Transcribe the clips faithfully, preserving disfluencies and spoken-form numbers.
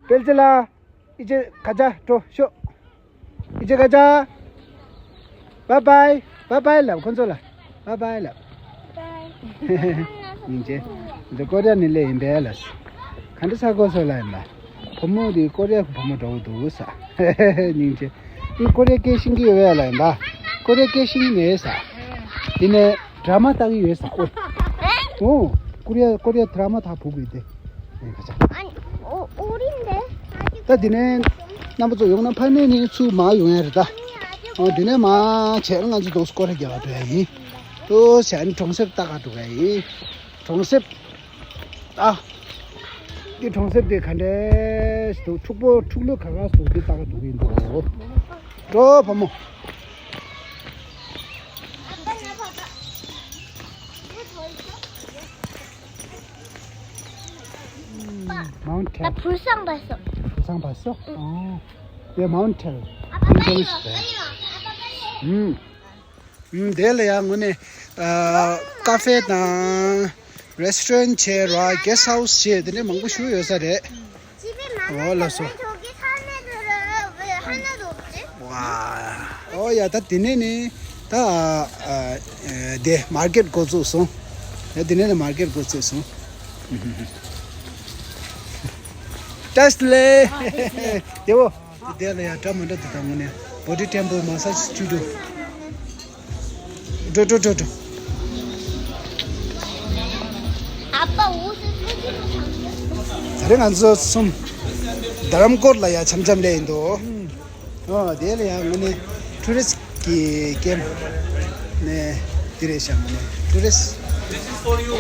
སྤེལ་རྩེ་ལ། ཨི་ཅེ་ཁ་ཆ་འགྲོ་ཤོག་ཨི་ཅེ་ཁ་ཆ། བཱའི་བཱའི། བཱའི་བཱའི་ལབ་ཁོང་ཚོ་ལ། བཱའི་བཱའི་ལབ། སྙིང་རྗེ། འདི་ཀོ་རི་ཡ་ནས་སླེབས་ཡིན་པས་ལ། ག་འདྲ་ས་གོ་སོ་ལ་ཡིན་པ། བུ་མོ་འདི་ཀོ་རི་ཡ་གི་བུ་མོ་འདྲ་བོ་འདུག་ས། སྙིང་རྗེ། འདི་ཀོ་རི་ཡ་སྐད་ཤེས་ཀྱི་ཡོད་པས་ལ་ཡིན་པ། ཀོ་རི་ཡ་སྐད་ཤེས་ཀྱི་མེད་ས། དེ་ནས་ཌ་ར་མ་ལྟ་གི་ཡོད་ས། ཨོ། ཨོ། ཀོ་རི་ཡ་ཀོ་རི་ཡ་ཌ་ར་མ་ད་བུ་གི་དེ། ཨེ་ཁ་ཆ། ཨ་ནི་ཨོ་ཨོ་རིན་དེ། ད་དེ་ནས་རྣམ་པ་ཚོ་ཡོང་ན་ཕ་ནས་ནི་ཚུར་མར་ཡོང་ཡ་རེད་ད། ཨོ་དེ་ནས་མར་བྱས་ན་ང་ཚོ་དོག་སྐོར་ར་རྒྱག་ག་འགྲོ་ཡ་ཡིན། ཏོ་བྱས་ནས་གྲོང་གསེབ་ལྟ་ག་འགྲོ་ཡ་ཡིན། གྲོང་གསེབ། ཨ། འདི་གྲོང་གསེབ་དེ་ག་འདྲས་འདུག་ཕྲུག་པོ་ཕྲུག་ལོ་ག་ག་འདུག་འདི་ལྟ་ག་འགྲོ་གི་ཡིན་འདུག་འགྲོ་བུ་མོ། མའུན་ཊེན། ད་བུ་སང་བ་སོ། བུ་སང་བ་སོ། ཨོ། དེ་མའུན་ཊེན། མའུན་ཊེན་ཞིག་རེད། ཨུམ། ཨུམ། དེ་ལ་ཡང་དངོས་གནས། ཨ། ཀ་ཧྥེ་དང་། རེ་སི་ཊོ་རན་བྱས་ར་གེ་སི་ཧའུ་སི་བྱས་དེ་འདྲ་མང་པོ་ཞིག་ཡོད་ས་རེད། འོ་ལགས་སོ། ཝ། ཨོ་ཡ་ད་དེ་ནས་ནི་ད་ཨ་ཨ་དེ་མར་ཀེཊ་འགོ་བཙུགས་སོང་། ད་དེ་ནས་ནི་མར་ཀེཊ་འགོ་བཙུགས་སོང་། བཀྲ་ཤིས་བདེ་ལེགས། བདེ་པོ། དེ་ལ་ཡ་འདྲ་མི་འདྲ་དེ་དང་དངོས་གནས་བོ་ཌི་ཊེམ་པལ་མ་སཱ་ཇི་སི་ཊུ་ཌི་ཡོ། འགྲོ་འགྲོ་འགྲོ་འགྲོ། ད་རེས་ང་ཚོ་གསུམ་རྡ་རམ་ཀོར་ལ་ཡ་འཆམ་འཆམ་སླེབས་ཡིན་འདུག་ཨོ་དེ་ལ་ཡ་དངོས་གནས་ཊུ་རི་སི་ཊི་གི་ཀེམ་ནས་དེ་རེད་ཤག་དངོས་གནས་ཊུ་རི་སི་ཊི།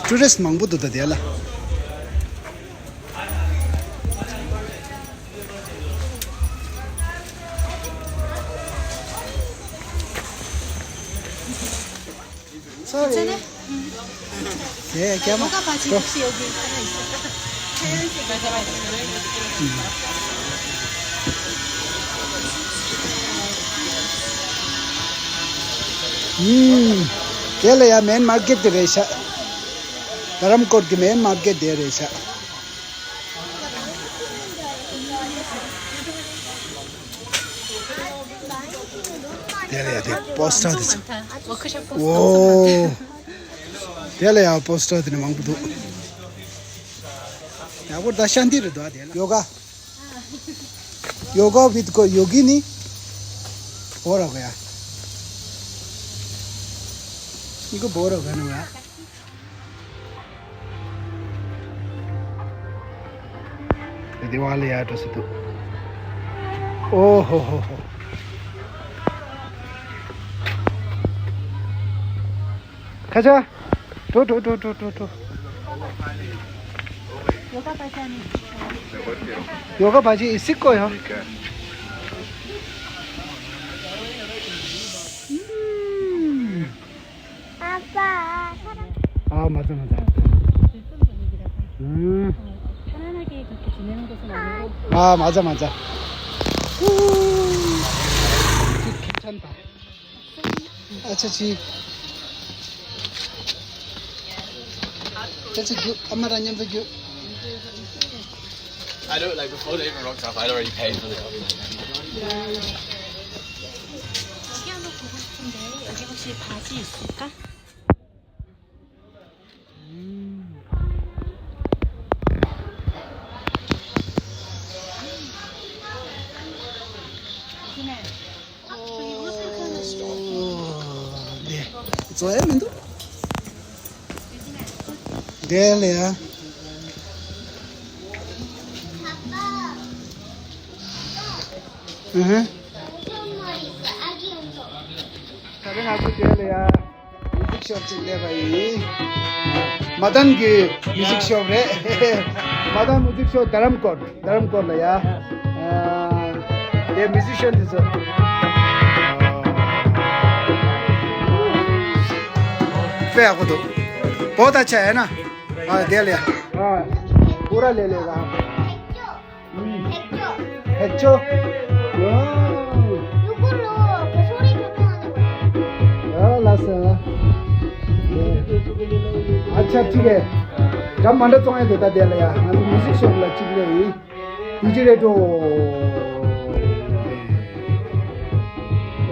ཊུ་རི་སི་ཊི་མང་པོ་འདུག་ད་དེ་ལ། Sorry. 예, क्या मा? ཨུམ། དེ་ལ་ཡ་མེན་མར་ཀེཊ་དེ་རེད་ཤག་རྡ་རམ་ཀོར་གྱི་མེན་མར་ཀེཊ་དེ་རེད་ཤག་དེ་ལ་ཡ་དེ་པོ་སི་ཊར་དེ་ཚོ། ཨོ། དེ་ལ་ཡ་པོ་སི་ཊར་དེ་ནི་མང་པོ་འདུག་ཡག་པོ་ད་ཤ་འདི་རེད་འདུག་ཨ་དེ་ལ་ཡོ་ག yoga with को योगिनी हो रहा गया। इनको बोर हो गया ना। दिवाली आ तो सिद्धू। ओ हो हो हो। 가자. 도, 도, 도, 도, 도, 도. 요가 바지 아니에요? 요가 바지 있을 거예요. 음. 아빠, 사랑. 아, 맞아, 맞아. 음. 편안하게 그렇게 지내는 것은 아니고. 아, 맞아, 맞아. 후. 괜찮다. अच्छा जी। अच्छा जी, हमारा नाम तो जो। I don't, like, before they even rocked up, I'd already paid for the coffee. 여기 한번 보고 싶은데 여기 혹시 바지 있을까? ཨོ། འདི་བཟོ་ཡ་མི་འདུག་དེ་ལ་ཡ། ཨུ་ཧུ། ད་རེས་ང་ཚོ་དེ་ལ་ཡ། མིའུ་ཛིག་ཤོབ་ཅིག་སླེབས་པ་ཡིན། མ་དན་གྱི་མིའུ་ཛིག་ཤོབ་རེད། མ་དན་མིའུ་ཛིག་ཤོབ་རྡ་རམ་ཀོར། རྡ་རམ་ཀོར་ལ་ཡ། ཨ། དེ་མིའུ་ཛི་ཤན་དེ་ཚོ། དཔེ་ཡག་པོ་འདུག་བོ་ད་ཆ་ཡ་ན། ཨ་དེ་ལ་ཡ། ཨ། པུ་ར་ལེ་ལེ་ག་ཧེ་ཅོ། ཡ་ལ་ས། ཨ་ཆ་ཅི་གེ། འདྲ་མ་འདྲ་བཙོང་ཡ་འདུག་ད་དེ་ལ་ཡ། ང་ཚོ་མིའུ་ཟིག་ཤོབ་ལ་གཅིག་སླེབས་ཡིན། ཌི་ཇེ་རེ་ཏྲོ།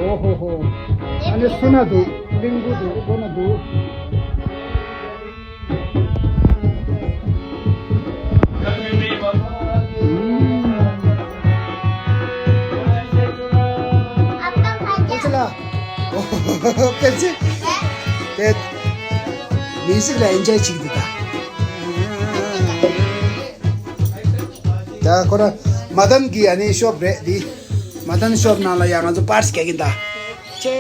ཨོ་ཧོ་ཧོ། ཨ་ནི་སུ་ན་འདུག་གླིང་བུ་འདུག་སྒོ་ན་འདུག་ཨོ་ཙི་ལ། ཨོ་ཧོ་ཧོ་ཧོ། ཕལ་ཆེར། དེ། མིའུ་ཟིག་ལ་ཨེན་ཇོའི་བྱེད་ཀྱི་འདུག་ད། ད་ཁོ་ར་མ་དན་གྱི་ཨ་ནི་ཤོབ་རེད་འདི། མ་དན་ཤོབ་ནང་ལ་ཡ་ང་ཚོ་པར་སི་རྒྱག་གིན་ད། ཅེ།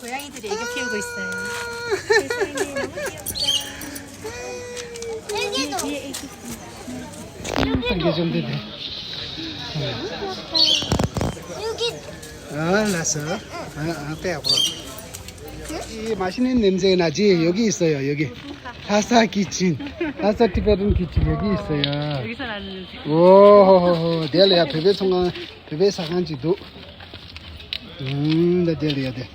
고양이들이 애교 피우고 있어요. 세상에, 너무 귀엽다. 여기도. 뒤에 애기. 여기도. 여기. 아, 알았어. 아, 아, 빼고. 이 맛있는 냄새 나지? 여기 있어요, 여기. 라사 키친. 라사 Tibetan kitchen 여기 있어요. 여기서 나는 냄새. 오, 내일 야, 베베 성한, 베베 사간 지도. 음, 나 내일 야 돼.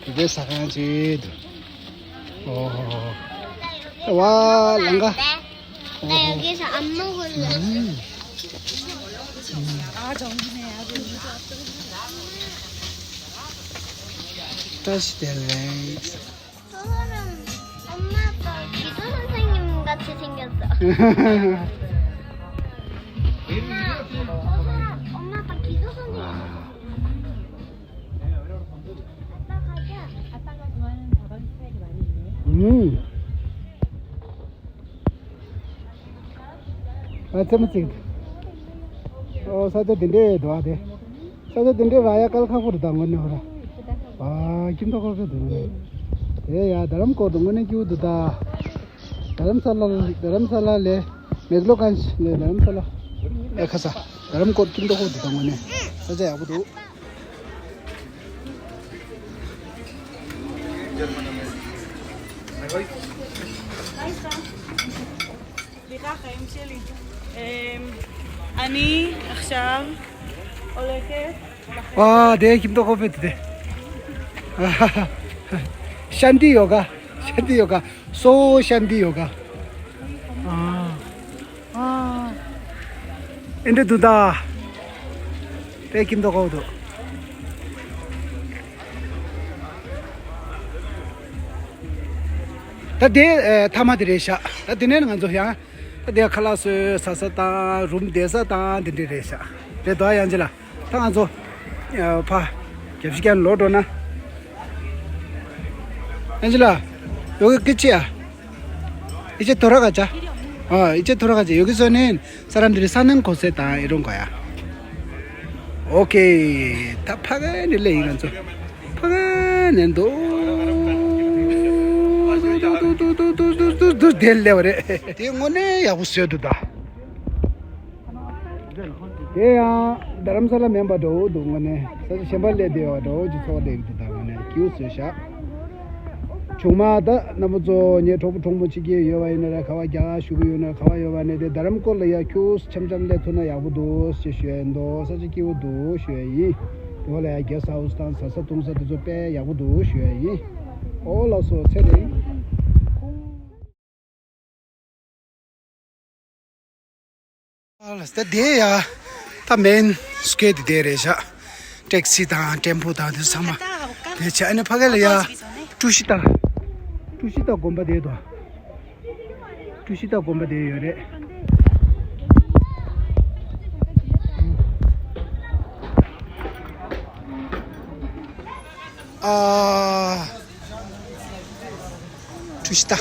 ཁྱོད་ཟ་ཁང་ཆེ་འདུག་ཨོ། ཝ་ལང་ཀ 나 여기서 안 먹을래. 음. 아, 정신에 아주. 다시 델레. 저 사람 엄마 아빠 기도 선생님 같이 생겼어. 엄마, 저 사람 엄마 아빠 기도 선생님. 와. ཨ་ཙེ་མ་ཙིག་ཨོ་ས་ཆ་དེ་འདྲས་འདུག་ཨ་དེ། ས་ཆ་དེ་འདྲས་ར་ཡ་དཀའ་ལས་ཁག་པོ་རེད་ད་དངོས་གནས་ཧོ་ར། ཨ་ཁྱིམ་ཐོག་ཁོ་ཁོ་འདུག་ཨེ་ཡ་རྡ་རམ་སྐོར་དུ་དངོས་གནས་སྐྱིད་པོ་འདུག་ད། རྡ་རམ་ས་ལ་རྡ་རམ་ས་ལ་ལས་མེག་ལོ་གན་ལས་རྡ་རམ་ས་ལ་ཨེ་ཁ་ས་རྡ་རམ་སྐོར་ཁྱིམ་ཐོག་ཁོ་འདུག་ད་དངོས་གནས་ས་ཆ་ཡག་པོ་འདུག אני עכשיו הולכת. 와, 내 김동호 팬들. 샨디 요가, 샨디 요가, so šanti yoga. 아, 아, ཨེ་འདྲ་འདུག་ད། དཔེ་ཁྱིམ་ཐོག་ཁོ་འདུག་ད་དེ་ཨེ་མཐའ་མ་དེ་རེད་ཤག་ད་དེ་ནས་ང་ཚོ་ཡང་ད་དེ་ཁ་ལག་བཟོས་ཟ་ས་དང་རུམ་བསྡད་ས་དང་དེ་འདྲ་རེད་ཤག་རེད་དོ་ཡང་ཅི་ལ་ད་ང་ཚོ་ཨེ་ཕ་རྒྱབ་ཤིག་ཀྱང་ལོག་འགྲོ་ན། ཡང་ཅི་ལ་ཡོ་གི་ཀི་ཅི་ཡ། 이제 돌아가자. 어, 이제 돌아가자. 여기서는 사람들이 사는 곳에다 이런 거야. 오케이. 다 파가네, 레이건 좀. 파가네, 도. 도, 도, 도, 도, 도, 도, 도, 델레, 그래. 대원에 야구스여도다. དེ་ཡང་རྡ་རམ་ས་ལ་མིན་པ་འདྲ་བོ་འདུག་དངོས་གནས་ས་ཆ་གཞན་པ་སླེབས་བསྡད་པ་འདྲ་བོ་ཅིག་ཚོར་བསྡད་ཀྱི་འདུག་ད་དངོས་གནས་སྐྱིད་པོ་བཟོས་ཤག་ཆུང་མ་ད་རྣམ་པ་ཚོ་ངའི་གྲོགས་པོ་གྲོགས་མོ་གཅིག་གིས་ཡོད་པ་ཡིན་ན་ར་ག་བ་རྒྱ་གར་བཞུགས་ཀྱི་ཡོད་ན་ར་ག་བ་ཡོད་པ་ནས་དེ་རྡ་རམ་སྐོར་ལ་ཡ་ཁྱོད་འཆམ་འཆམ་སླེབས་ཐུབ་ན་ཡག་པོ་འདུག་ཞེས་ཞུ་ཡ་ཡིན་དོ། ས་ཆ་སྐྱིད་པོ་འདུག་ཞུ་ཡ་ཡིན། དེ་བ་ལ་ཡ་གེ་སི་ཊི་ཧའུ་སི་དང་ཟ་ས་འཐུང་ས་དེ་ཚོ་དཔེ་ཡག་པོ་འདུག་ཞུ་ཡ་ཡིན། ཨོ་ལགས་སོ་ཚེ་རིང་། ཨ་ལ་ད་དེ་ཡ། ད་མེན་སྐད་དེ་དེ་རེད་ཤག་ཊེག་སི་དང་ཊེམ་པོ་དང་དེ་ཚང་མ་དེ་ཆ་ཨ་ནི་ཕ་གི་ལ་ཡ། ཀྲུ་ཤི་ཏ། ཀྲུ་ཤི་ཏ་དགོན་པ་དེ་དོ། ཀྲུ་ཤི་ཏ་དགོན་པ་དེ་ཡོད་རེད། ཨ། ཁྲུས་ཤི་ད།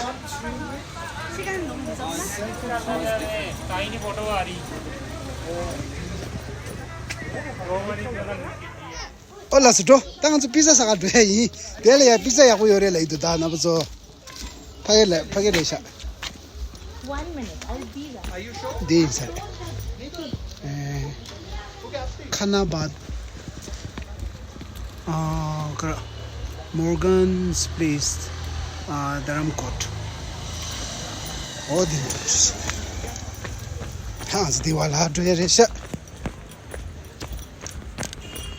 ཨོ་ལགས་སོ་འགྲོ། ད་ང་ཚོ་པི་ཛ་ཟ་ག་འགྲོ་ཡ་ཡིན། དེ་ལ་ཡ་པི་ཛ་ཡག་པོ་ཡོད་རེད་ལབ་ཡི་འདུག་ད་རྣམ་པ་ཚོ། ཕ་གི་ལ་ཕ་གི་རེད་ཤག་འདི་ཡིན་ས་རེད། ཨེ། ཁ་ན་བ། ཨ། ག་རེ། Morgan's Place ཨ། རྡ་རམ་ཀོཊ། འོ་དེ་འདྲ་ཞིག་ཧང་ཟི་དེ་བ་ལ་འགྲོ་ཡ་རེད་ཤག་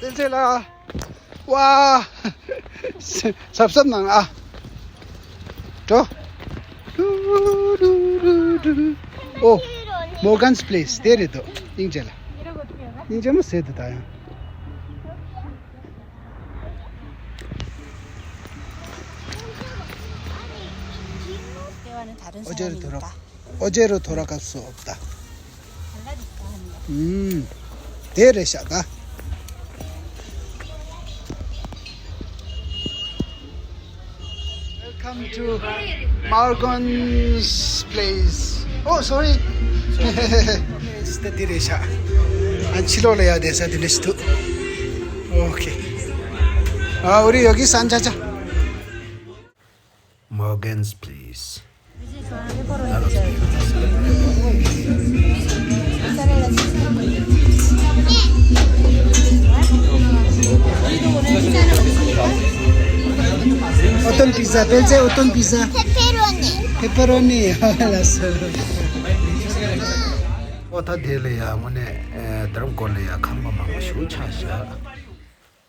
དེ་ཚེ་ལ། ཝ། སབ་སབ་ནང་ཨ། འགྲོ། ཨོ། Morgan's Place དེ་རེད་དོ། སྙིང་རྗེ་ལ། སྙིང་རྗེ་མོ་ཟེར་དུ་ད་ཡང་། ཨོ་ཇེ་རུ་ཐོ་ར། ཨོ་ཇེ་རུ་ཐོ་ར་སྐབས་སུ་ཨོབ་ད། ཨུམ། དེ་རེད་ཤག་ག Welcome to Morgan's place. Oh, sorry. ད་འདི་རེད་ཤག་ཨ་ཕྱི་ལོགས་ལ་ཡ་བསྡད་ས་འདི་འདྲ་ཞིག་འདུག་ཨོ་ཁེ། ཨ་འོ་རེད། ཡོ་གི་སན་ཆ་ཆ། Morgan's place. ཨོ་ཏོན་པི་ཛ། སྤེལ་རྒྱས། ཨོ་ཏོན་པི་ཛ། ཕེ་པེ་རོ་ནི། ཕེ་པེ་རོ་ནི། ལགས་སོ། ཨོ་ད་དེ་ལ་ཡ་དངོས་གནས་ཨེ་དར་མགོ་ལ་ཡ་ཁང་པ་མང་པོ་ཞིག་ཆགས་ཤག་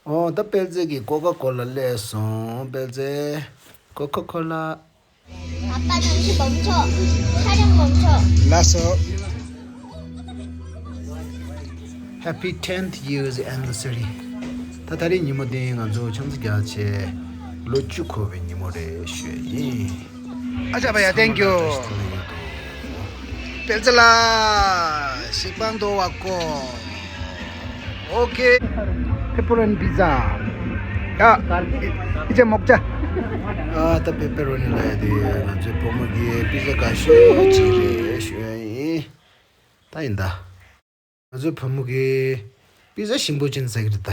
ཨོ་ད་སྤེལ་རྒྱས་ཀྱིས་ཀོ་ཀ་ཀོ་ལ་སླེབས་སོང་། སྤེལ་རྒྱས། ཀོ་ཀ་ཀོ་ལ། ཨ་ཕ་ཐང་ཆུ་སྦོམ་ཆོག་ཚ་གྲང་སྦོམ་ཆོག་ལགས་སོ། Happy tenth year's anniversary. ད་ད་རེས་ཉིན་མོ་འདི་ང་ཚོ་འཆམ་ས་རྒྱག་ཆེད་ལོ་བཅུ་འཁོར་བའི་ཉིན་མོ་རེད་ཞུ་ཡ་ཡིན། ཨ་ཅག་པ་ཡ། Thank you. སྤེལ་རྒྱས་ལགས། ཞིག་པང་དོ་བ་ཀོ། ཨོ་ཁེ། ཕེ་པེ་རོ་ནི་པི་ཛ། ཡ། ཨི་ཅེ་མོག་ཅ། ཨ་ད་ཕེ་པེ་རོ་ནི་ལ་ཡ་དེ་ང་ཚོའི་བུ་མོ་གིས་པི་ཛ་དགའ་ཤོས་ཅིག་རེད་ཞུ་ཡ་ཡིན། ད་ཡིན་ད། ང་ཚོའི་བུ་མོ་གིས་པི་ཛ་ཞིམ་པོ་ཅིག་ཟ་གི་རེད་ད།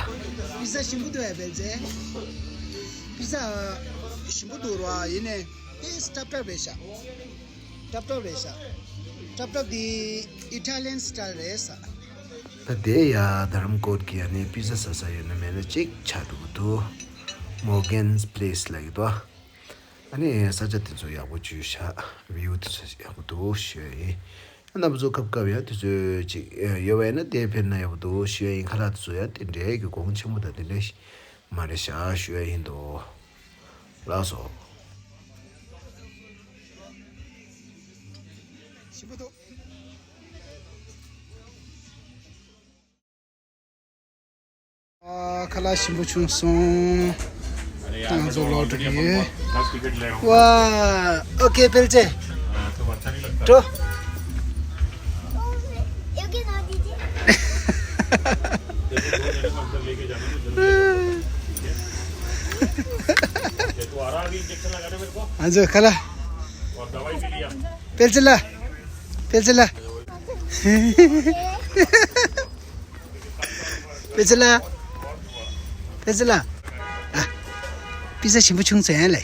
པི་ཛ་ཞིམ་པོ་འདུག་ཨ་སྤེལ་རྒྱས། པི་ཛ་ཞིམ་པོ་འདུག་ར། ཡིན་ནའི་དེ་སྲབ་སྲབ་རེད་ཤག་སྲབ་སྲབ་རེད་ཤག་སྲབ་སྲབ་དེ་ཨི་ཊ་ལི་ཡན་སི་ཊལ་རེད་ཤག་ད་དེ་ཡ་དྷ་རམ་ཀོར་གྱི་ཨ་ནི་པི་ཛ་ཟ་ས་ཡོད་ན་མེད་ན་གཅིག་ཆགས་འདུག་གི་འདུག Morgan's Place ལབ་ཀྱི་འདུག་ཨ་ནི་ས་ཆ་དེ་ཚོ་ཡག་པོ་བྱས་ཤག་བིའུ་དེ་ཚོ་ཡག་པོ་འདུག་ཞུ་ཡ་ཡིན། རྣམ་པ་ཚོ་སྐབས་སྐབས་ཡ་དུས་ཚོད་ཅིག་ཡོད་པ་ཡིན་ན་དེ་ཕེབས་ན་ཡག་པོ་འདུག་ཞུ་ཡ་ཡིན། ཁ་ལག་དེ་ཚོ་ཡ་དེ་འདྲའི་གི་གོང་ཆེན་པོ་དང་དེ་འདྲའི་མ་རེད་ཤག་ཞུ་ཡ་ཡིན་དོ། ལགས་སོ། ཞིམ་པོ་འདུག་ཨ། ཁ་ལག་ཞིམ་པོ་བྱུང་སོང་། ང་ཚོ་ལོག་འགྲོ་གི་ཡོད། ཝ། ཨོ་ཁེ་སྤེལ་རྒྱས། འགྲོ། ང་ཚོ་ཁ་ལག་སྤེལ་རྒྱས་ལགས། སྤེལ་རྒྱས་ལགས། པེ་ཙི་ལ། པེ་ཙི་ལ། ཨ། པི་ཛ་ཞིམ་པོ་བྱུང་ཟེར་ཡ་ལེ།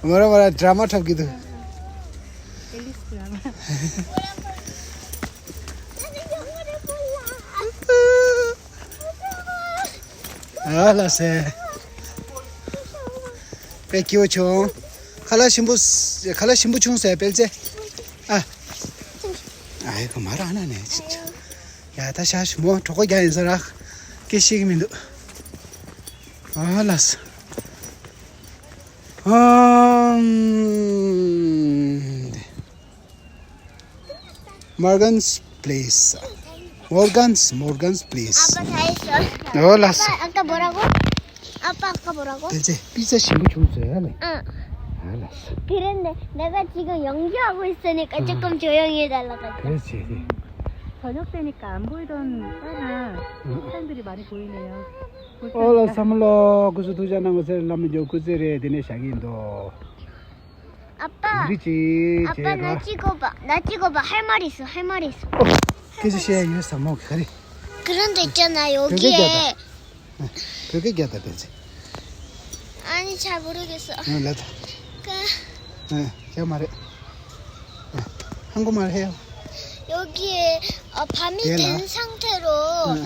མོ་ར་མོ་ར་ཌ་ར་མ་འཁྲབ་ཀྱི་འདུག་ཨ་ལ་སེ། དཔེ་སྐྱིད་པོ་བྱུང་། ཁ་ལག་ཞིམ་པོ། ཁ་ལག་ཞིམ་པོ་བྱུང་ཟེར་སྤེལ་རྒྱས། ཨ། ཨ་ཡེ་ཁོ་མ་ར་ཨ་ན་ནས་ཅི་ཅི། ཡ་ད་ཤ་ཞིམ་པོ་གྲོགས་པོ་རྒྱག་ཡིན་ས་ར། སྐད་ཤེས་ཀྱི་མི་འདུག་ཨ་ལ་སེ། ཨམ། Morgan's place. Morgan's, Morgan's place. 아빠 다 했어. 어, 알았어. 아빠, 아까 뭐라고? 아빠 아까 뭐라고? 이제 피자 신고 주세요, 네. 응. 알았어. 그런데 내가 지금 연기하고 있으니까 조금 조용히 해달라고 했어. 그렇지. 저녁 되니까 안 보이던 바나 응. 사람들이 많이 보이네요. 어, 알았어. 뭐, 그래서 두 잔 하고 zel 라면 요 그제래 되네 ሻ기인도. 아빠, 우리 집 아빠, 나 제가 찍어봐. 나 찍어봐. 할 말 있어. 할 말 있어. 어, 그지 시야 이랬어. 뭐 그래. 그런 데 있잖아. 여기에. 네, 벽에 껴다 대지. 아니, 잘 모르겠어. 어, 나도. 그 네, 제가 말해. 네, 한국말 해요. 여기에 어, 밤이 얘나? 된 상태로 네.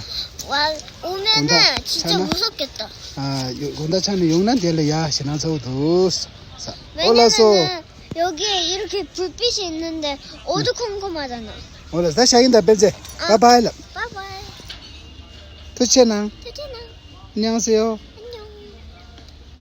와, 오면은 진짜 무섭겠다. 아, 요- དགོང་དག་ཆ་ནས་ཡོང་ན་དེ་ལ་ཡ་ཞེད་སྣང་ཚ་པོ་འདུག་ས- ས- ཨོ་ལགས་སོ། 왜냐면은 여기에 이렇게 불빛이 있는데 어두컴컴하잖아. ཨོ་ལགས་ད་ཤ་ཡིན་ད་སྤེལ་རྗེས། ཨ། Bye bye ལབ། Bye bye. ཐུགས་རྗེ་གནང་། ཐུགས་རྗེ་གནང་། 안녕하세요.